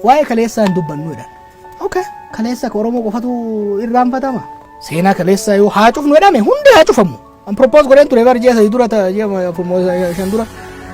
Waa'ee kaleessaa hin dubbannu jedhan. Okay, kaleessa ka Oromoo qofatu irraanfatama. Seenaa kaleessaa yoo haa cufnu jedhame, hundi haa cufamu. An propose godheen ture bar, ji'a 3 dura, ji'a 4 5 dura,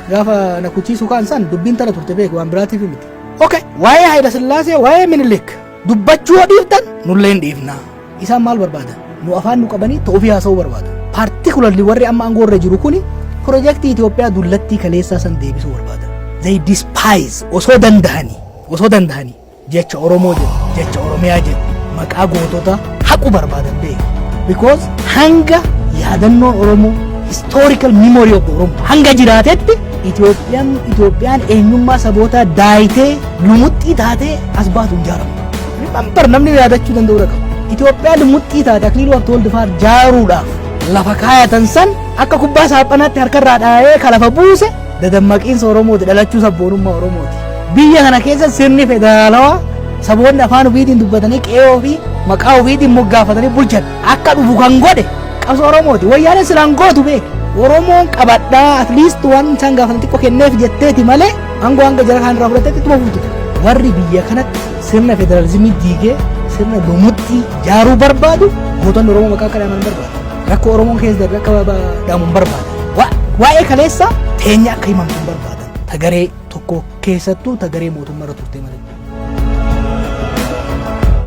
gaafa na kuchiisu kaan san dubbiin tana turte beeku, waan biraatiif miti. Okay, waa'ee Hayila Sillaasee, waa'ee Minilik dubbachuu yoo dhiiftan, nullee hin dhiifnaa. Isaan maal barbaadan? Nu afaan nu qabanii ta'uufii haasa'uu barbaadu. Particularly warri amma aangoo irra jiru kuni pirojektii Itoophiyaa dullattii kaleessaa san deebisuu barbaadan. They despise. Osoo dandahanii jecha Oromoo jedhu, jecha Oromiyaa jedhu, maqaa gootota haqu barbaadan beeku. Because hanga yaadannoon Oromoo, historical memory of the Oromoo hanga jiraatetti, Itoophiyaan eenyummaa saboota daayitee lumuxxii taatee as baatu hin jaaramu. Remember, namni yaadachuu danda'uu qaba. Itoophiyaa lumuxxii taate Akiliiluu Habtewold fa'aa jaaruudhaaf lafa kaayatan san akka kubbaa saaphanaatti harkarraa dhaayee ka lafa buuse dadammaqiinsa Oromooti, dhalachuu sabboonummaa Oromooti. Biyya kana keessa sirni federaalawaa saboonni afaan ofiitiin dubbatanii, qe'ee ofii maqaa ofiitiin moggaafatanii bulchan akka dhufu kan godhe qabsoo Oromooti. Wayyaaneen silaan gootu beek. Oromoon qabadhaa, at least waan isaan gaafatan xiqqoo kenneef jetteeti malee, aangoo hanga jara kaan irraa fudhatteetti ittuma fuutu. Warri biyya kanatti sirna federaalizimii diigee sirna lumuxxii jaaruu barbaadu gootonni Oromoo maqaa akka dhaaman barbaadu. Rakkoo Oromoon keessa darbe akka dhaamu hin barbaadan. Waa'ee kaleessa teenya akka himamtu hin barbaadan. Tagaree tokko keessattuu tagaree mootummaa irra turte malee.